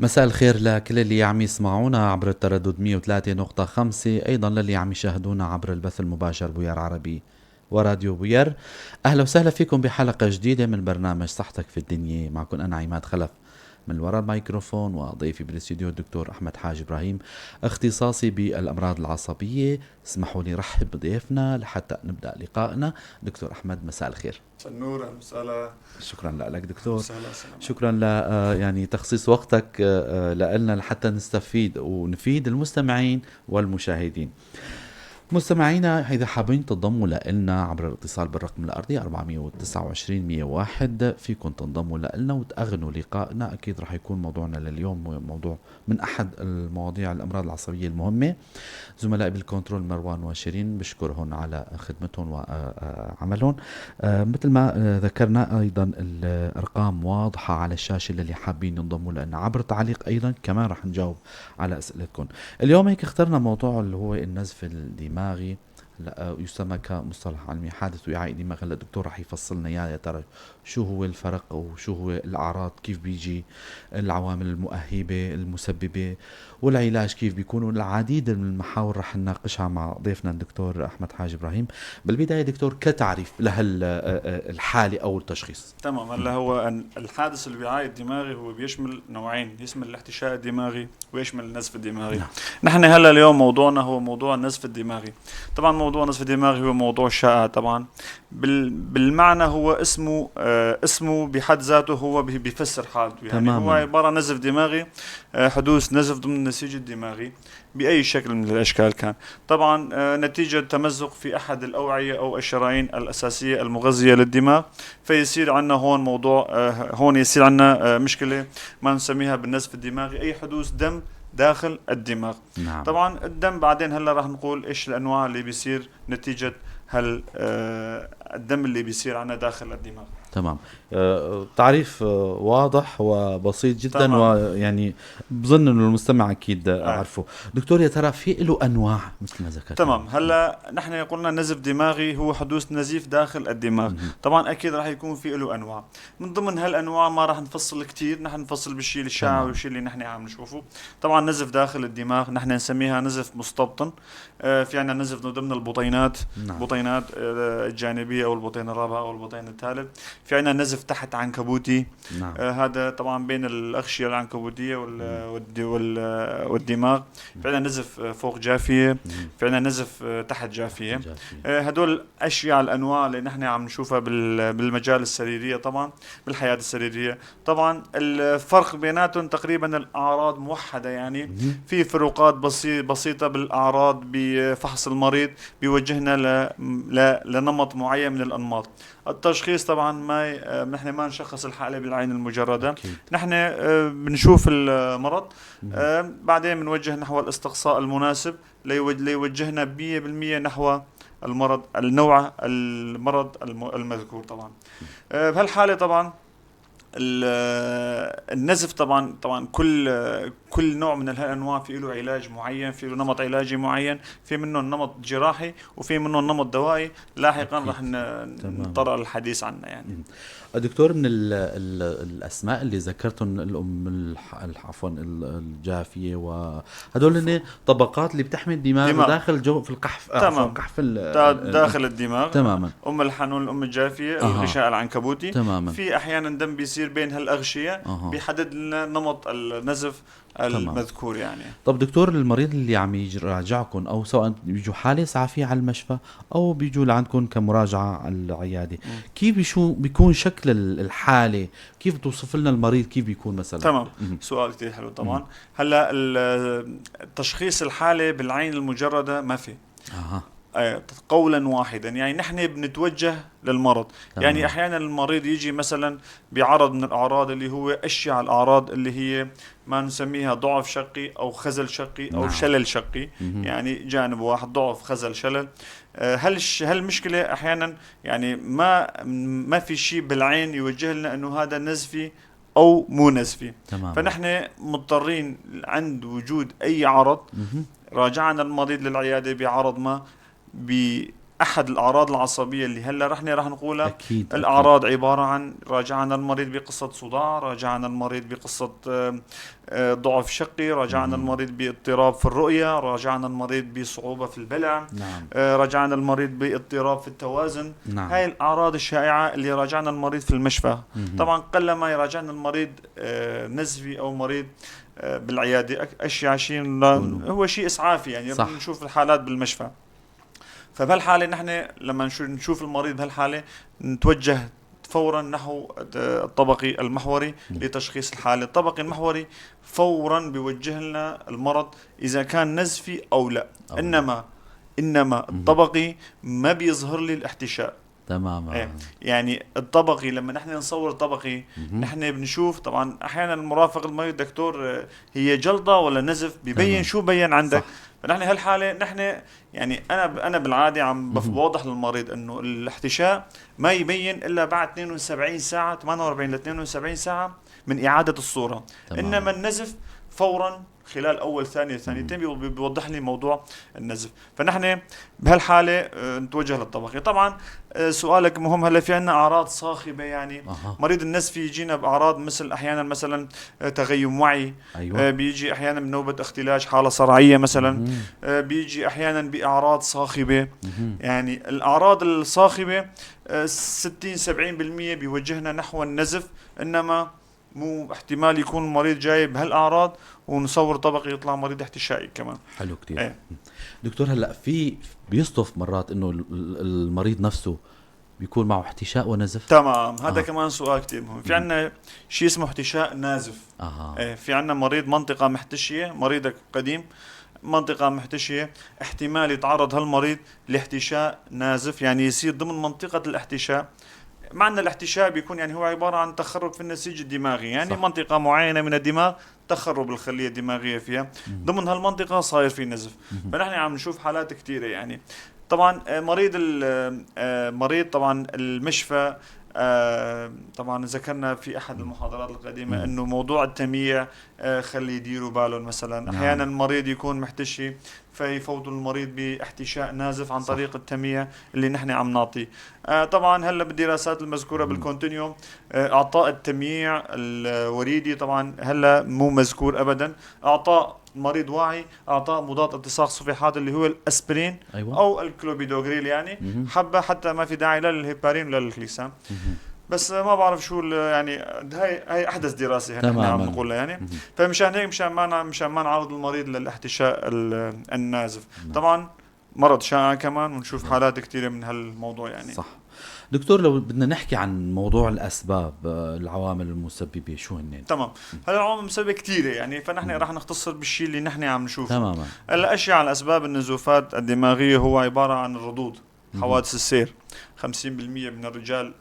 مساء الخير لكل اللي عم يسمعونا عبر التردد 103.5، أيضا للي عم يشاهدونا عبر البث المباشر بوير عربي وراديو بوير. أهلا وسهلا فيكم بحلقة جديدة من برنامج صحتك في الدنيا. معكم أنا عماد خلف من وراء الميكروفون، وضيفي بالاستديو الدكتور أحمد حاج إبراهيم، اختصاصي بالأمراض العصبية. اسمحوا لي رحب بضيفنا لحتى نبدأ لقائنا. دكتور أحمد، مساء الخير. النور، اهلا وسهلا. شكرا لك دكتور، شكرا ل يعني تخصيص وقتك لنا لحتى نستفيد ونفيد المستمعين والمشاهدين. مستمعينا، إذا حابين تنضموا لنا عبر الاتصال بالرقم الأرضي 429 101، فيكم تنضموا لنا وتأغنوا لقائنا. أكيد رح يكون موضوعنا لليوم موضوع من أحد المواضيع الأمراض العصبية المهمة. زملائي بالكنترول مروان وشيرين، بشكرهم على خدمتهم وعملهم. مثل ما ذكرنا أيضا الأرقام واضحة على الشاشة للي حابين ينضموا لنا عبر تعليق، أيضا كمان رح نجاوب على أسئلتكم. اليوم هيك اخترنا موضوع اللي هو النزف الدماغي، لا يسمى كمصطلح علمي حادث وعاء دماغ. هلا الدكتور رح يفصلنا اياه، يا ترى شو هو الفرق وشو هو الاعراض، كيف بيجي، العوامل المؤهبه المسببه، والعلاج كيف بيكون، العديد من المحاور رح نناقشها مع ضيفنا الدكتور احمد حاج ابراهيم. بالبداية دكتور، كتعريف لهالحاله او التشخيص. تمام. هلا هو الحادث الوعائي الدماغي هو بيشمل نوعين، يشمل الاحتشاء الدماغي ويشمل النزف الدماغي. نعم. نحن هلا اليوم موضوعنا هو موضوع النزف الدماغي. طبعا موضوع النزف الدماغي هو موضوع شائع طبعا، بالمعنى هو اسمه اسمه بحد ذاته هو بيفسر حالته يعني. تماما. هو عبارة عن نزف دماغي، حدوث نزف ضمن النسيج الدماغي بأي شكل من الأشكال كان، طبعا نتيجة تمزق في أحد الأوعية أو الشرايين الأساسية المغذية للدماغ، فيصير عندنا هون موضوع، هون يصير عندنا مشكلة ما نسميها بالنزف الدماغي، أي حدوث دم داخل الدماغ. نعم. طبعا الدم بعدين هلا راح نقول ايش الانواع اللي بيصير نتيجة هال الدم اللي بيصير عنا داخل الدماغ. تمام. تعريف واضح وبسيط جدا. تمام. ويعني بظن انه المستمع اكيد عرفه. دكتور، يا ترى في له انواع مثل ما ذكرت؟ تمام. هلا نحن قلنا نزف دماغي هو حدوث نزيف داخل الدماغ. طبعا اكيد راح يكون في له انواع، من ضمن هالانواع ما راح نفصل كثير، نحن نفصل بالشيء الشائع والشيء اللي نحن عم نشوفه. طبعا نزف داخل الدماغ نحن نسميها نزف مستبطن. في عندنا نزف ضمن البطينات. نعم. بطينات الجانبية او البطين الرابع او البطين الثالث. في عندنا نزف تحت عنكبوتي. نعم. هذا طبعا بين الاغشيه العنكبوتية والدماغ. في عندنا نزف فوق جافيه. في عندنا نزف تحت جافيه. هدول اشيع الانواع اللي نحن عم نشوفها بالمجال السريرية، طبعا بالحياة السريرية. طبعا الفرق بيناتهم تقريبا الاعراض موحدة، يعني في فروقات بسيطة بالاعراض بفحص المريض بيوجهنا لنمط معين من الانماط. التشخيص طبعا ما نحن ما نشخص الحالة بالعين المجردة. أكيد. نحن بنشوف المرض، بعدين بنوجه نحو الاستقصاء المناسب ليوجهنا 100% نحو المرض، النوع المرض المذكور. طبعا بهالحالة طبعا النزف طبعا كل نوع من هالانواع في له علاج معين، في له نمط علاجي معين، في منه نمط جراحي وفي منه نمط دوائي. لاحقا رح نتطرق للحديث عنه يعني. دكتور، من الاسماء اللي ذكرتهم، الام عفوا الجافيه وهدول هن طبقات اللي بتحمي الدماغ داخل جو في القحف. تمام. قحف داخل الدماغ. تماما. ام الحنون، الام الجافيه، الغشاء العنكبوتي. تماما. في احيانا دم بيصير بين هالاغشيه، بيحدد لنا نمط النزف المذكور يعني. طب دكتور، المريض اللي عم يراجعكم او سواء بيجوا حاله اسعافيه على المشفى او بيجوا لعندكم كمراجعه على العيادة، كيف شو بيكون شكل الحالة؟ كيف بتوصف لنا المريض كيف بيكون مثلا؟ تمام. سؤال كثير حلو. طبعا هلا التشخيص الحالة بالعين المجردة ما في. قولا واحدا، يعني نحن بنتوجه للمرض. تمام. يعني احيانا المريض يجي مثلا بعرض من الاعراض اللي هو اشيع الاعراض اللي هي ما نسميها ضعف شقي او خزل شقي او. نعم. شلل شقي. يعني جانب واحد، ضعف، خزل، شلل. هالمشكلة احيانا يعني ما في شيء بالعين يوجه لنا انه هذا نزفي او مو نزفي. تمام. فنحن مضطرين عند وجود اي عرض، راجعنا المريض للعياده بعرض ما احد الاعراض العصبية اللي هلا رح نقولها. اكيد. الاعراض عبارة عن راجعنا المريض بقصة صداع، راجعنا المريض بقصة ضعف شقي، راجعنا المريض باضطراب في الرؤية، راجعنا المريض بصعوبة في البلع، راجعنا المريض باضطراب في التوازن. هاي الاعراض الشائعة اللي راجعنا المريض في المشفى. طبعا قلما يراجعنا المريض نزفي او مريض بالعيادة، اشياء شيء هو شيء اسعافي يعني. صح. بنشوف الحالات بالمشفى. فبهالحالة نحن لما نشوف المريض بهالحالة نتوجه فورا نحو الطبقي المحوري لتشخيص الحالة. الطبقي المحوري فورا بيوجه لنا المرض إذا كان نزفي أو لا. أو إنما الطبقي ما بيظهر لي الاحتشاء. تماما. إيه. يعني الطبقي لما نحن نصور طبقي نحن بنشوف طبعا احيانا المرافق المريض دكتور هي جلطة ولا نزف، ببين. شو بين عندك. صح. فنحن هالحالة نحن يعني انا بالعادة عم بوضح للمريض انه الاحتشاء ما يبين الا بعد 72 ساعة، 48 ل 72 ساعة من اعاده الصورة. انما النزف فورا خلال اول ثانية ثانيتين بيوضح لي موضوع النزف. فنحن بهالحالة نتوجه للطبقي. طبعا سؤالك مهم. هلا في عندنا اعراض صاخبه يعني. مريض النزف يجينا باعراض مثل احيانا مثلا تغيم وعي. بيجي احيانا بنوبه اختلاج، حاله صرعيه مثلا. بيجي احيانا باعراض صاخبه. يعني الاعراض الصاخبه 60 70% بيوجهنا نحو النزف، انما مو احتمال يكون المريض جاي بهالاعراض ونصور طبقي يطلع مريض احتشائي كمان. حلو كتير. ايه. دكتور هلا في بيصدف مرات انه المريض نفسه بيكون معه احتشاء ونزف؟ تمام. هذا كمان سؤال كتير مهم. في عندنا شيء اسمه احتشاء نازف. ايه، في عندنا مريض منطقة محتشية، مريضك قديم منطقة محتشية، احتمال يتعرض هالمريض لاحتشاء نازف، يعني يصير ضمن منطقة الاحتشاء. معنى الاحتشاء بيكون يعني هو عبارة عن تخرب في النسيج الدماغي، يعني صح. منطقة معينة من الدماغ تخرب الخلية الدماغية فيها. ضمن هالمنطقة صاير في نزف. فنحن عم نشوف حالات كثيرة يعني. طبعا مريض طبعا المشفى، طبعا ذكرنا في احد المحاضرات القديمة انه موضوع التمييع خلي يديروا بالهم مثلا. احيانا المريض يكون محتشي فيفوتوا المريض باحتشاء نازف عن طريق التمييع اللي نحن عم نعطيه. طبعا هلا بالدراسات المذكورة بال CONTINUE اعطاء التمييع الوريدي طبعا هلا مو مذكور ابدا. اعطاء مريض واعي اعطاء مضاد التصاق صفيحات اللي هو الاسبرين. او الكلوبيدوغريل يعني. حبه، حتى ما في داعي لا للهيبارين ولا للكليسان. بس ما بعرف شو يعني هاي احدث دراسة نحن عم نقولها يعني. فمشان هيك مشان ما نعرض المريض للاحتشاء النازف. طبعا مرض شائع كمان ونشوف حالات كثيرة من هالموضوع يعني. صح. دكتور لو بدنا نحكي عن موضوع الأسباب، العوامل المسببة شو هن؟ تمام. هلا العوامل المسببة كثيرة يعني، فنحن راح نختصر بالشيء اللي نحن عم نشوفه. تماما. هلا أشياء على أسباب النزوفات الدماغية هو عبارة عن الرضوض، حوادث السير. 50% من الرجال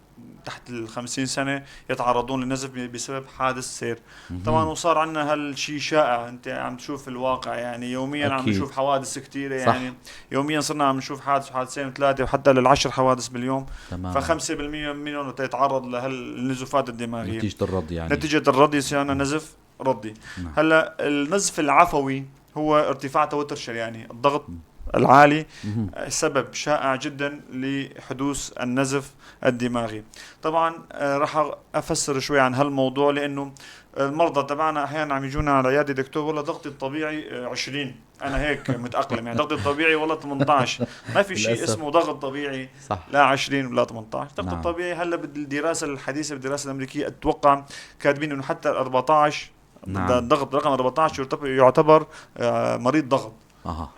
تحت ال 50 سنة يتعرضون للنزف بسبب حادث سير. طبعا وصار عندنا هالشيء شائع، انت عم تشوف الواقع يعني يوميا. عم نشوف حوادث كثيرة يعني. يوميا صرنا عم نشوف حادث وحادثين وثلاثة وحتى للعشر حوادث باليوم. ف5% منهم يتعرض لهالنزوفات الدماغية نتيجة الرض يعني. نتيجة الرض يصير عندنا نزف رضي. هلا النزف العفوي هو ارتفاع توتر شرياني، الضغط العالي سبب شائع جدا لحدوث النزف الدماغي. طبعا راح افسر شوي عن هالموضوع لانه المرضى تبعنا احيانا عم يجونا على العيادة، دكتور والله ضغطي الطبيعي 20، انا هيك متاقلم يعني ضغطي الطبيعي والله 18. ما في شيء اسمه ضغط طبيعي. صح. لا 20 ولا 18 ضغط الطبيعي. هلا بالدراسة الحديثة، بالدراسة الامريكية اتوقع كاتبين انه حتى 14. الضغط رقم 14 يعتبر مريض ضغط.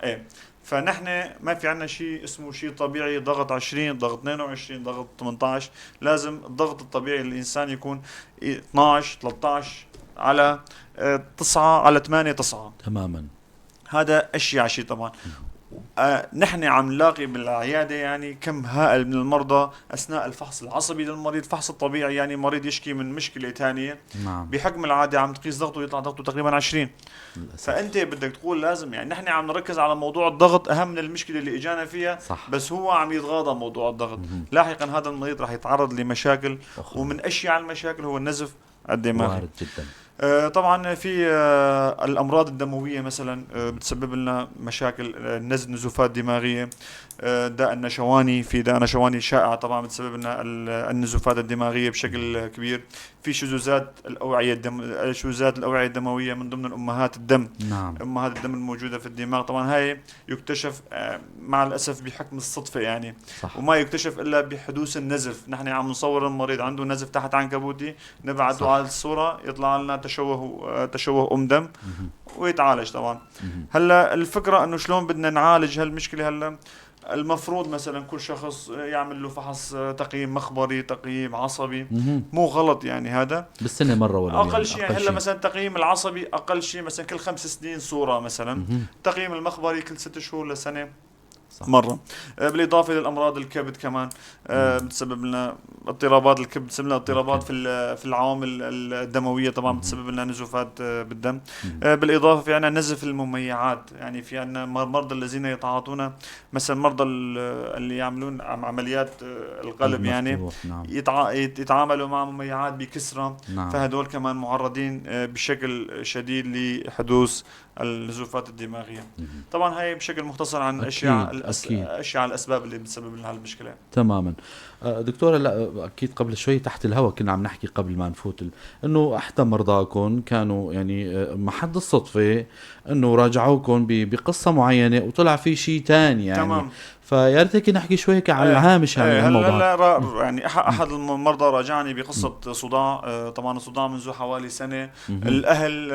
ايه. فنحن ما في عندنا شيء اسمه شيء طبيعي ضغط 20، ضغط 22، ضغط 18. لازم الضغط الطبيعي للإنسان يكون 12 13 على 9 على 8 9. تماما. هذا أشيع شيء طبعا. نحن عم نلاقي بالعيادة يعني كم هائل من المرضى أثناء الفحص العصبي للمريض، الفحص الطبيعي يعني مريض يشكي من مشكلة ثانية. بحكم العادة عم تقيس ضغطه يطلع ضغطه تقريبا 20. للأسف. فأنت بدك تقول لازم يعني نحن عم نركز على موضوع الضغط أهم من المشكلة اللي إجانا فيها. صح. بس هو عم يتغاضى موضوع الضغط. لاحقا هذا المريض راح يتعرض لمشاكل أخرى. ومن أشيع المشاكل هو النزف الدماغي. وارد جدا. طبعا في الامراض الدموية مثلا بتسبب لنا مشاكل، نزوفات دماغية، داء النشواني، في داء نشواني شائع طبعا بتسبب لنا النزوفات الدماغية بشكل كبير. في شذوذات الاوعية الدم، شذوذات الاوعية الدموية من ضمن امهات الدم. نعم. امهات الدم الموجودة في الدماغ طبعا هاي يكتشف مع الاسف بحكم الصدفة يعني. صح. وما يكتشف الا بحدوث النزف. نحن عم نصور المريض عنده نزف تحت عنكبوتي، نبعته على الصورة يطلع لنا تشوه ام دم ويتعالج طبعا. هلا الفكرة انه شلون بدنا نعالج هالمشكلة. هلا المفروض مثلا كل شخص يعمل له فحص، تقييم مخبري، تقييم عصبي. مو غلط يعني هذا بالسنة مرة ولا اقل شيء. يعني هلا مثلا التقييم العصبي اقل شيء مثلا كل 5 سنين صوره مثلا. التقييم المخبري كل 6 شهور لسنه. صح. مرة. بالاضافة للامراض الكبد كمان بتسبب لنا اضطرابات الكبد، بتسبب لنا اضطرابات في العوامل الدموية طبعا بتسبب لنا نزوفات بالدم. بالاضافة في عندنا نزف المميعات، يعني في عندنا مرضى الذين يتعاطون مثلا مرضى اللي يعملون عمليات القلب يعني. نعم. يتعاملوا مع مميعات بكثرة. نعم. فهدول كمان معرضين بشكل شديد لحدوث النزوفات الدماغية. طبعا هاي بشكل مختصر عن اشياء الاسباب اللي بتسبب لنا هالمشكلة. تماما. دكتورة، لا اكيد قبل شوي تحت الهواء كنا عم نحكي قبل ما نفوت انه احدى مرضاكم كانوا يعني محد الصدفة انه راجعوكم بقصة معينة وطلع في شيء ثاني يعني. تمام. فيا ريت هيك نحكي شوي هيك على الهامش عن الموضوع. هلا يعني احد المرضى راجعني بقصة صداع، طبعا الصداع منذ حوالي سنة. الاهل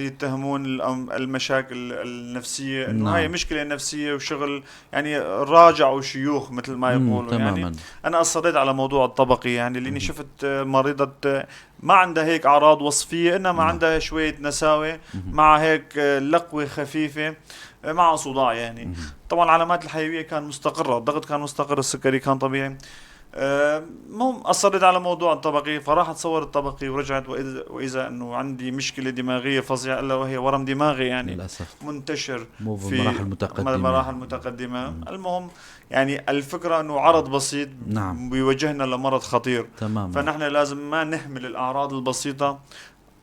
يتهمون المشاكل النفسية انه هاي مشكلة نفسية وشغل يعني راجعوا شيوخ مثل ما يقولوا. يعني انا اصريت على موضوع الطبقي يعني لاني شفت مريضه ما عندها هيك اعراض وصفيه، انما عندها شوية نساوه مع هيك لقوه خفيفة مع صداع يعني. طبعا العلامات الحيوية كان مستقره، الضغط كان مستقر، السكري كان طبيعي. المهم اصريت على موضوع الطبقي، فراحت صور الطبقي ورجعت واذا انه عندي مشكلة دماغية فظيعة الا وهي ورم دماغي يعني للاسف منتشر في المراحل المتقدمة. المهم يعني الفكرة انه عرض بسيط. نعم. بيوجهنا لمرض خطير. تماما. فنحن لازم ما نهمل الاعراض البسيطة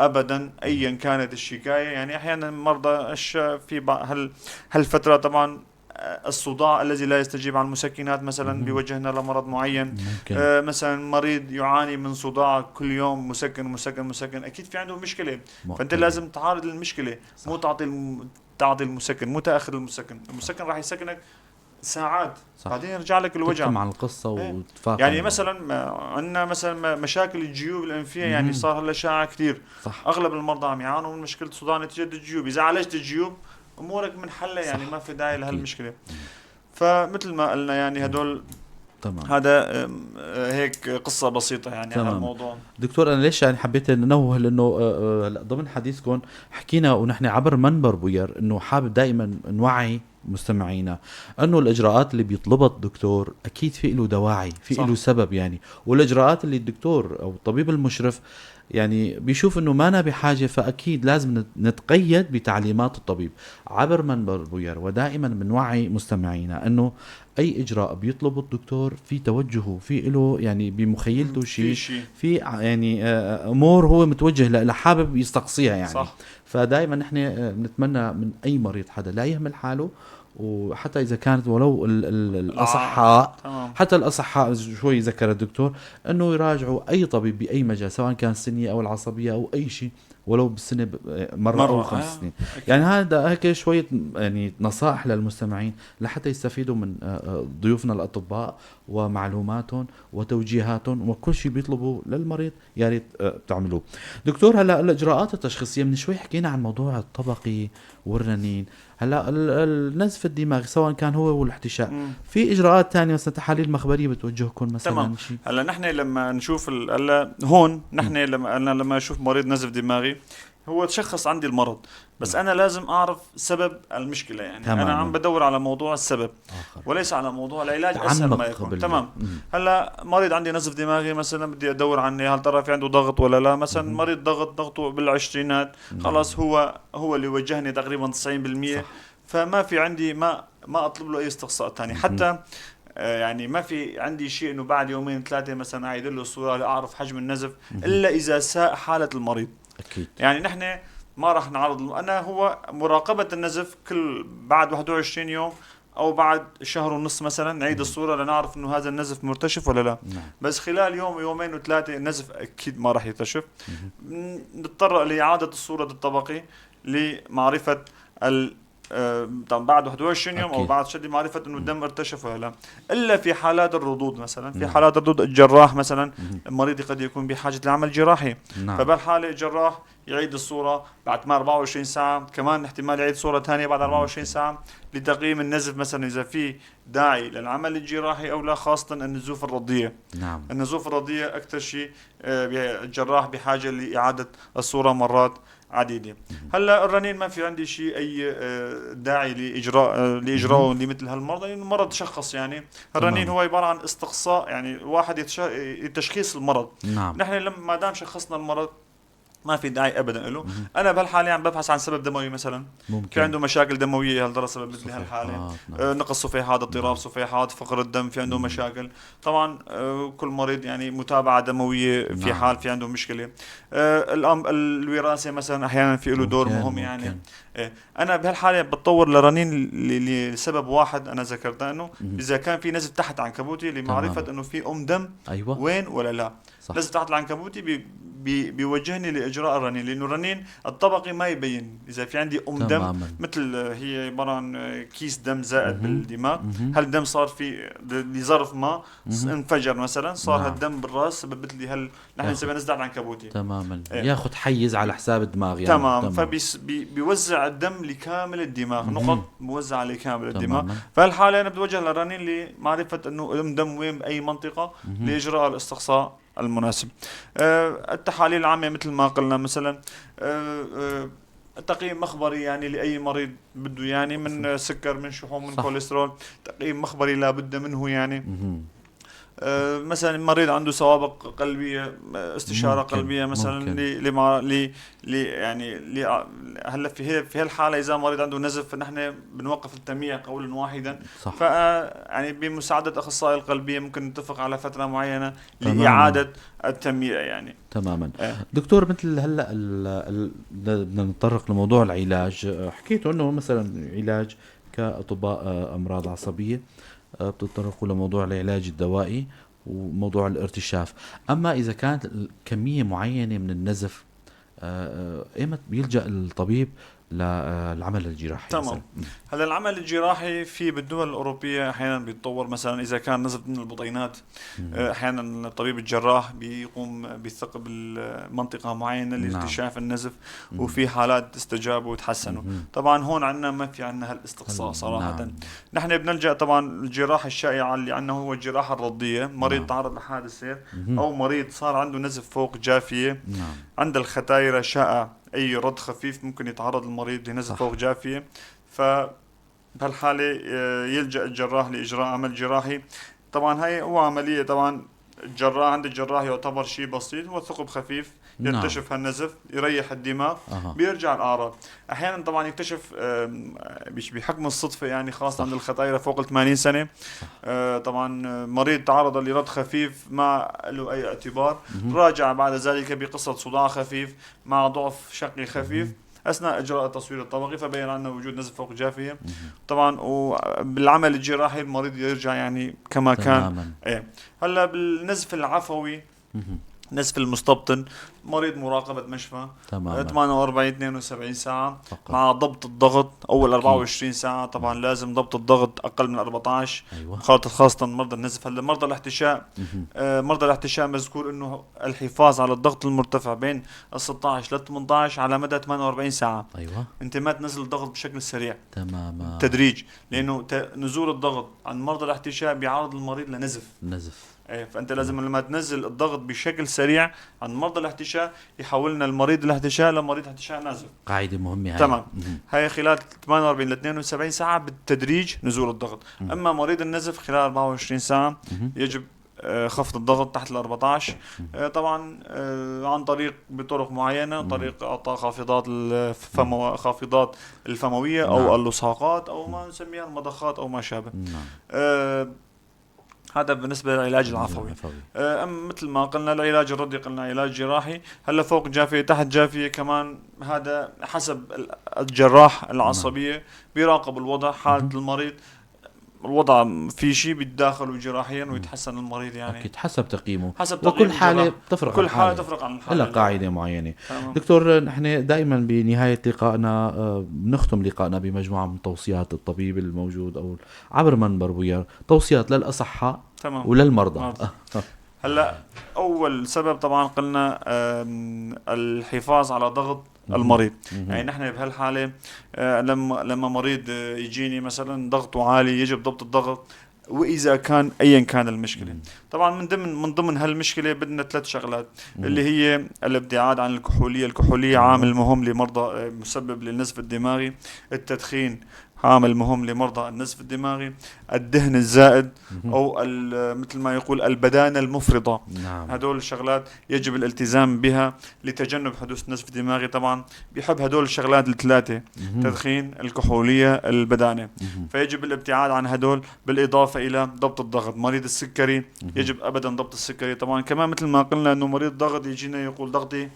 ابدا ايا كانت الشكاية. يعني احيانا مرضى في هالفترة طبعا الصداع الذي لا يستجيب على المسكنات مثلا بيوجهنا لمرض معين. مثلا مريض يعاني من صداع كل يوم مسكن مسكن مسكن، اكيد في عنده مشكلة. فانت لازم تعارض المشكلة. صح. مو تعطي المسكن، مو تاخذ المسكن. المسكن راح يسكنك ساعات. صح. بعدين يرجع لك الوجع. تكتم عن القصة وتفاقم. يعني مثلا عندنا مثلا مشاكل الجيوب الانفيه يعني صار هلا شائعة كثير. صح. اغلب المرضى عم يعانوا من مشكلة صداع نتيجة الجيوب. اذا عالجت الجيوب امورك منحله يعني. صح. ما في داعي لهالمشكله. فمثل ما قلنا يعني هدول. تمام. هذا هيك قصة بسيطة يعني على الموضوع. دكتور، أنا ليش يعني حبيت ننوه لأنه ضمن حديثكم حكينا ونحن عبر منبر بوير أنه حابب دائما نوعي مستمعينا أنه الإجراءات اللي بيطلبها الدكتور أكيد في له دواعي، في له سبب يعني، والإجراءات اللي الدكتور أو الطبيب المشرف يعني بيشوف انه ما أنا بحاجة، فاكيد لازم نتقيد بتعليمات الطبيب عبر منبر بوير. ودائما بنوعي مستمعينا انه اي اجراء بيطلبه الدكتور في توجهه، في له يعني بمخيلته شيء، في يعني امور هو متوجه لحابب يستقصيها يعني. صح. فدائما نحن بنتمنى من اي مريض حدا لا يهمل حاله، وحتى إذا كانت ولو الأصحاء، حتى الأصحاء شوي ذكر الدكتور أنه يراجعوا أي طبيب بأي مجال، سواء كان السنية أو العصبية أو أي شيء، ولو بالسنة مرة أو 5 سنين. يعني هذا هيك شوية يعني نصائح للمستمعين لحتى يستفيدوا من ضيوفنا الأطباء ومعلوماتهم وتوجيهاتهم وكل شيء بيطلبوا للمريض يا ريت بتعملوه. دكتور، هلا الإجراءات التشخيصية من شوي حكينا عن موضوع الطبقي والرنين، هلا النزف الدماغي سواء كان هو والاحتشاء، في إجراءات ثانية مثلا تحاليل مخبرية بتوجهكم مثلا؟ تمام. شيء؟ هلا نحن لما نشوف هلا هون نحن لما انا لما اشوف مريض نزف دماغي هو تشخص عندي المرض، بس انا لازم اعرف سبب المشكلة يعني. تمام. انا عم بدور على موضوع السبب آخر. وليس على موضوع العلاج، اسهل ما يكون. تمام. هلا مريض عندي نزف دماغي مثلا بدي ادور عنه هل ترى في عنده ضغط ولا لا. مثلا مريض ضغطه بالعشرينات، خلاص هو اللي وجهني تقريبا 90%. صح. فما في عندي ما اطلب له اي استقصاء ثاني. حتى يعني ما في عندي شيء انه بعد يومين ثلاثة مثلا اعيد له الصورة لاعرف حجم النزف، الا اذا ساء حاله المريض. اكيد. يعني نحن ما راح نعرض، انا هو مراقبة النزف كل بعد 21 يوم او بعد شهر ونص مثلا نعيد الصورة لنعرف انه هذا النزف مرتشف ولا لا. نعم. بس خلال يوم يومين وثلاثة النزف اكيد ما راح يرتشف. نضطر لاعادة الصورة الطبقي لمعرفة طبعا بعد 21 يوم او بعد شد معرفة انه الدم ارتشف ولا لا، الا في حالات الرضوض مثلا، في حالات الرضوض الجراح مثلا المريض قد يكون بحاجة لعمل جراحي. نعم. فبهالحاله الجراح يعيد الصورة بعد ما 24 ساعة، كمان احتمال يعيد صوره ثانية بعد 24 ساعة لتقييم النزف مثلا اذا في داعي للعمل الجراحي او لا، خاصة النزوف الرضية. نعم. النزوف الرضية اكثر شيء الجراح بحاجة لاعادة الصورة مرات عديدة. هلا الرنين ما في عندي شيء اي داعي لاجراءه لمثل هالمرضى، لانه المرض تشخص. يعني الرنين هو عبارة عن استقصاء، يعني واحد تشخيص المرض. نعم. نحن لما ما دام شخصنا المرض ما في داعي ابدا له. انا بهالحالة عم ببحث عن سبب دموي مثلا، ممكن في عنده مشاكل دموية، هل ترى سبب مثل هالحالة؟ نعم. نقص صفيحات، اضطراب صفيحات، فقر الدم، في عنده مشاكل. طبعا كل مريض يعني متابعه دموية في حال في عنده مشكلة. الوراثة مثلا احيانا في له دور مهم يعني. انا بهالحالة بتطور لرنين لسبب واحد انا ذكرته، انه اذا كان في نزف تحت عنكبوتي لمعرفة انه في دم أيوة. وين ولا لا. صح. نزف تحت العنكبوتي بيوجهني لاجراء الرنين، لانه الرنين الطبقي ما يبين اذا في عندي دم، مثل هي عبارة عن كيس دم زائد بالدماغ. هل الدم صار في لظرف ما انفجر مثلا، صار هالدم بالراس سببت لي هل نحن نسميها نزلة العنكبوتي. تماما. ياخذ حيز على حساب الدماغ يعني. تمام. فبيوزع الدم لكامل الدماغ، نقط موزعة لكامل الدماغ. فهالحاله انا بتوجه للرنين لمعرفة انه دم وين باي منطقة لاجراء الاستقصاء المناسب. التحاليل العامة مثل ما قلنا مثلا، تقييم مخبري يعني لأي مريض بده، يعني من سكر، من شحوم، من كوليسترول، تقييم مخبري لا بد منه يعني. مثلا مريض عنده سوابق قلبية، استشاره قلبية مثلا لما ل يعني هلا في هالحالة اذا مريض عنده نزف فنحن بنوقف التمييع قولا واحدا. صح. ف يعني بمساعدة اخصائي القلبية ممكن نتفق على فترة معينة لاعادة التمييع يعني. تماما. دكتور، مثل هلا بدنا نتطرق لموضوع العلاج، حكيتوا انه مثلا علاج كاطباء امراض عصبية بتطرقوا لموضوع العلاج الدوائي وموضوع الارتشاف، اما اذا كانت كمية معينة من النزف ايمت بيلجا الطبيب للعمل الجراحي؟ تمام. هلا العمل الجراحي في بالدول الاوروبية احيانا بيتطور، مثلا اذا كان نزف من البطينات احيانا الطبيب الجراح بيقوم بثقب المنطقة معينة لارتشاف النزف، وفي حالات استجابوا وتحسنوا. طبعا هون عندنا ما في عندنا هالاستقصاء صراحة. نعم. نحن بنلجا طبعا الجراحة الشائعة اللي عندنا هو الجراحة الرضية، مريض تعرض لحادث سير او مريض صار عنده نزف فوق جافيه. نعم. عند الختايره شائع اي رد خفيف ممكن يتعرض المريض لنزف فوق جافيه، فبهالحاله يلجا الجراح لاجراء عمل جراحي. طبعا هاي هو عملية، طبعا الجراح عند الجراح يعتبر شيء بسيط، هو ثقب خفيف يرتشف هالنزف، يريح الدماغ، بيرجع الاعراض. احيانا طبعا يكتشف بحكم الصدفة يعني، خاصة عند الختايره فوق ال 80 سنة. طبعا مريض تعرض لرد خفيف ما له اي اعتبار، راجع بعد ذلك بقصة صداع خفيف مع ضعف شقي خفيف اثناء اجراء التصوير الطبقي، فبين عندنا وجود نزف فوق جافيه. طبعا وبالعمل الجراحي المريض يرجع يعني كما كان. هلا بالنزف العفوي، نزف المستبطن، مريض مراقبة مشفى 48 72 ساعة فقط. مع ضبط الضغط أول 24 ساعة. طبعا لازم ضبط الضغط أقل من 14. أيوة. خاصة مرضى النزف. هلا مرضى الاحتشاء، مرضى الاحتشاء مذكور إنه الحفاظ على الضغط المرتفع بين ال 16 ل 18 على مدى 48 ساعة. أيوة. أنت ما تنزل الضغط بشكل سريع. تماما. تدريج، لأنه نزول الضغط عند مرضى الاحتشاء بيعرض المريض لنزف. نزف. ايه، فانت لازم لما تنزل الضغط بشكل سريع عند مرضى الاحتشاء يحولنا المريض الاحتشاء لمريض احتشاء نازف. قاعدة مهمة هاي. تمام. هاي خلال 48 ل 72 ساعة بالتدريج نزول الضغط. اما مريض النزف خلال 24 ساعة يجب خفض الضغط تحت ال 14. طبعا عن طريق بطرق معينة، طريق اعطاء خافضات خافضات الفمويه او نعم. اللصاقات او ما نسميها المضخات او ما شابه. نعم. هذا بالنسبة للعلاج العفوي. أم مثل ما قلنا العلاج الرضي، قلنا علاج جراحي. هلا فوق جافية تحت جافية كمان، هذا حسب الجراح العصبية بيراقب الوضع، حالة المريض، الوضع في شيء بيتداخلوا جراحيا ويتحسن المريض يعني. اكيد حسب تقييمه، حسب وكل تقييم حالة الجراح. بتفرق كل عن حالة حالة، تفرق عن الحالة. لها قاعدة معينة. تمام. دكتور، نحن دائما بنهاية لقائنا بنختم لقائنا بمجموعة من توصيات الطبيب الموجود أو عبر منبر بويار، توصيات للأصحاء وللمرضى. مرضى. هلا أول سبب طبعا قلنا، الحفاظ على ضغط المريض. يعني نحن بهالحالة، لما مريض يجيني مثلا ضغطه عالي، يجب ضبط الضغط، وإذا كان أيا كان المشكلة. طبعا من ضمن هالمشكلة بدنا 3 شغلات، اللي هي الابتعاد عن الكحولية. الكحولية عامل مهم لمرضى، مسبب للنزف الدماغي. التدخين عامل مهم لمرضى النزف الدماغي. الدهن الزائد أو مثل ما يقول البدانة المفرطة. هدول الشغلات يجب الالتزام بها لتجنب حدوث نزف دماغي. طبعا بيحب هدول الشغلات الثلاثة، تدخين، الكحولية، البدانة. فيجب الابتعاد عن هدول، بالإضافة إلى ضبط الضغط. مريض السكري يجب أبدا ضبط السكري. طبعا كمان مثل ما قلنا أنه مريض ضغط يجينا يقول ضغطي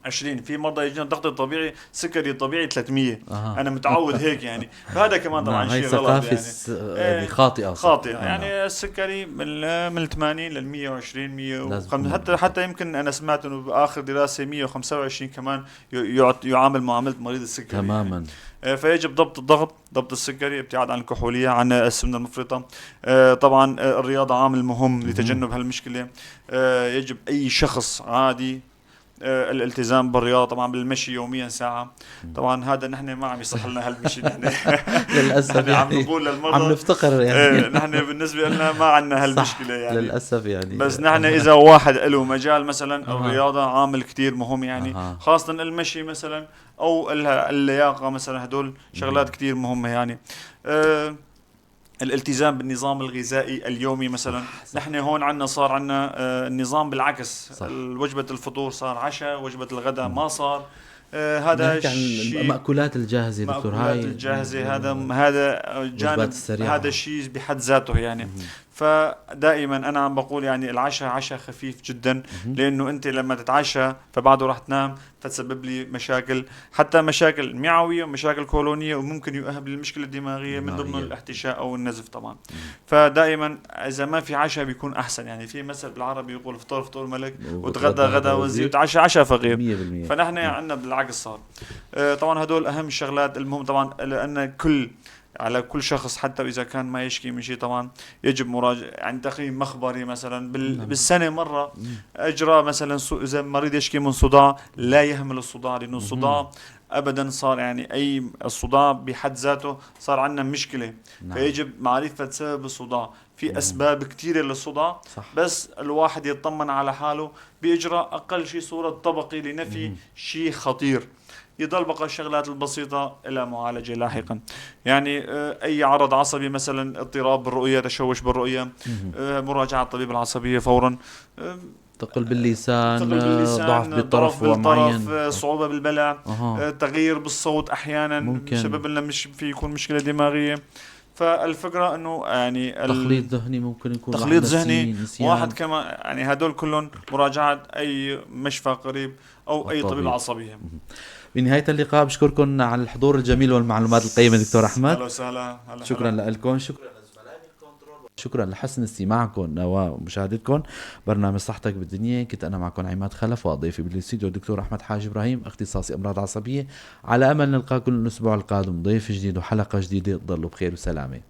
20، في مرضى يجينا الضغط الطبيعي سكري طبيعي 300. أنا متعود هيك يعني، فهذا كمان طبعاً هاي شيء غلط ثقافة يعني. خاطئة. خاطئة. يعني السكري من 80 لل 120، مية لازم وخمسة، يكون حتى يمكن أنا سمعت إنه بآخر دراسة 125 كمان يعامل معاملة مريض السكري. فيجب ضبط الضغط، ضبط السكري، ابتعاد عن الكحولية، عن السمنة المفرطة. طبعاً، الرياضة عامل مهم لتجنب هالمشكلة. يجب أي شخص عادي، الالتزام بالرياضة، طبعاً بالمشي يومياً ساعة. طبعاً هذا نحن ما عم يصح لنا هالمشي نحن. للأسف نحن عم يعني نقول للمرضى، عم نفتقر يعني. نحن بالنسبة لنا ما عندنا هالمشكلة يعني. للأسف يعني. بس نحن إذا واحد له مجال مثلاً، الرياضة عامل كتير مهم يعني. خاصة المشي مثلاً أو اللياقة مثلاً، هدول شغلات كتير مهمة يعني. الالتزام بالنظام الغذائي اليومي مثلا. نحن هون صار عندنا، النظام بالعكس. وجبة الفطور صار عشاء، وجبة الغداء ما صار. هذا نحكي عن الشيء المأكولات الجاهزة دكتور، المأكولات هاي الجاهزة، هذا جانب، وجبات السريعة. هذا الشيء بحد ذاته يعني. فدائما أنا عم بقول العشاء عشاء خفيف جدا، لأنه أنت لما تتعشى فبعده راح تنام، فتسبب لي مشاكل، حتى مشاكل معوية ومشاكل كولونية، وممكن يؤهب للمشكلة الدماغية من ضمن الاحتشاء أو النزف طبعا. فدائما إذا ما في عشاء بيكون أحسن يعني. في مثل بالعربي يقول فطور فطور ملك، وتغدى وتغدى غدا غدا وزير، وزير. وتعشى عشاء فقير. 100%. فنحن عندنا بالعكس صار. طبعا هدول أهم الشغلات. المهم طبعا لأن على كل شخص حتى إذا كان ما يشكي من شيء طبعا يجب مراجعة، تقييم مخبري مثلا بالسنة مرة. أجرى مثلا إذا مريض يشكي من صداع لا يهمل الصداع، لأنه الصداع أبدا صار يعني أي الصداع بحد ذاته صار عندنا مشكلة. فيجب معرفة سبب الصداع. في أسباب كثيرة للصداع، بس الواحد يطمن على حاله بإجراء أقل شيء صورة طبقي لنفي شيء خطير. يضل بقى الشغلات البسيطة إلى معالجة لاحقا. أي عرض عصبي مثلا، اضطراب بالرؤية، تشوش بالرؤية، مراجعة الطبيب العصبية فورا. ثقل باللسان، ثقل باللسان، ضعف بالطرف ضعف بالطرف، معين. صعوبة بالبلع، تغيير بالصوت أحيانا، بسبب لنا مش في يكون مشكلة دماغية. فالفكرة إنه تخليط ذهني ممكن يكون تخليط واحد ذهني، نسيان. واحد كمان هدول كلهم مراجعة أي مشفى قريب أو أي طبيب الطبيب. عصبي. بنهاية اللقاء بشكركم على الحضور الجميل والمعلومات القيمة دكتور أحمد. أهلا وسهلا. هلا شكرا هلا. لكم، شكرا لزملائي الكنترول، شكرا لحسن استماعكم ومشاهدتكم برنامج صحتك بالدنيا. كنت أنا معكم عماد خلف وضيفي بالاستديو الدكتور أحمد حاج إبراهيم اختصاصي أمراض عصبية. على أمل نلقاكم الأسبوع القادم ضيف جديد وحلقة جديدة. تضلوا بخير وسلامة.